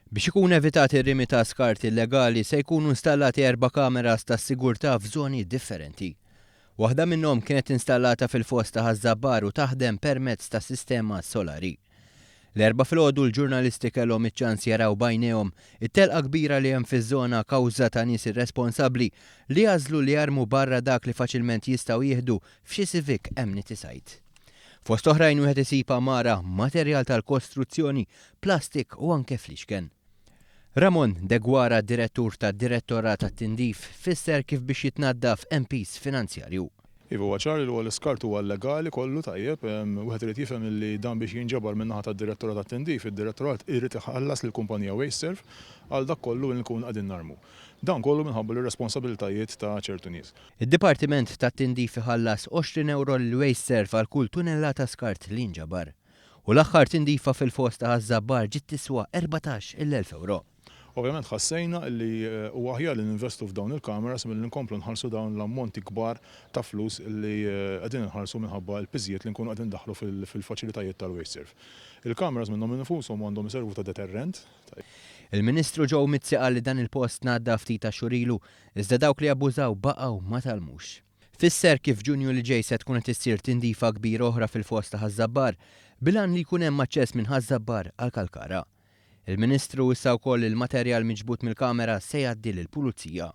Biex ikun evitat ir-rimi ta' skart illegali se jkunu installati erba' kameras tas-sigurtà f'żoni differenti. Waħda minnhom kienet installata fil-foss ta' Ħaż-Żabbar u taħdem permezz ta' sistema solari. L-Erbgħa filgħodu l-ġurnalisti kellhom iċ-ċans jaraw b'għajnejhom it-telqa kbira li hemm fiż-żona kawża ta' nies irresponsabbli li jagħżlu li jarmu barra dak li faċilment jistgħu jieħdu f'xi civic amenity site. Fost oħrajn wieħed isib għamara, materjal tal-kostruzzjoni, plastik u anke fliexken. Ramon Deguara, Direttur tad-Direttorat għat-Tindif, fisser kif biex jitnaddaf hemm piż finanzjarju. Iva, huwa ċar li huwa l-iskart huwa llegali kollu tajjeb. Wieħed irid jifhem li dan biex jinġabar min-naħa tad-Direttorat għat-Tindif, id-Direttorat irid iħallas lill-kumpanija WasteServ għal dak kollu li nkunu qegħdin narmu. Dan kollu minħabba l-irresponsabilitajiet ta' ċertu nies. Id-Dipartiment tat-Tindif iħallas 20 ewro lil WasteServ għal kull tunellata skart li jinġabar. U l-aħħar tindifa fil-foss ta' Ħaż-Żabbar ġiet tiswa 14,000 ewro. Ovvjament ħassejna li huwa aħjar li ninvestu f'dawn il-kameras milli nkomplu nħallsu dawn l-ammonti kbar ta' flus li qegħdin inħallsu minħabba l-piżijiet li nkunu qegħdin indaħħlu fil-faċilitajiet tal-WasteServ. Il-kameras minnhom infushom għandhom iservu ta' deterrent. Il-Ministru Joe Mizzi qal li dan il-post ngħadda ftit tax-xhur ilu, iżda dawk li abbużaw baqgħu ma tgħallmux. Fisser kif f'Ġunju li ġej se tkun qed issir tindifa kbira oħra fil-foss ta' Ħaż-Żabbar bil-għan li jkun hemm aċċess minn Ħaż-Żabbar għal Kalkara. Il-Ministru wissa wkoll li l-materjal miġbud mill-kamera se jgħaddi lill-Pulizija.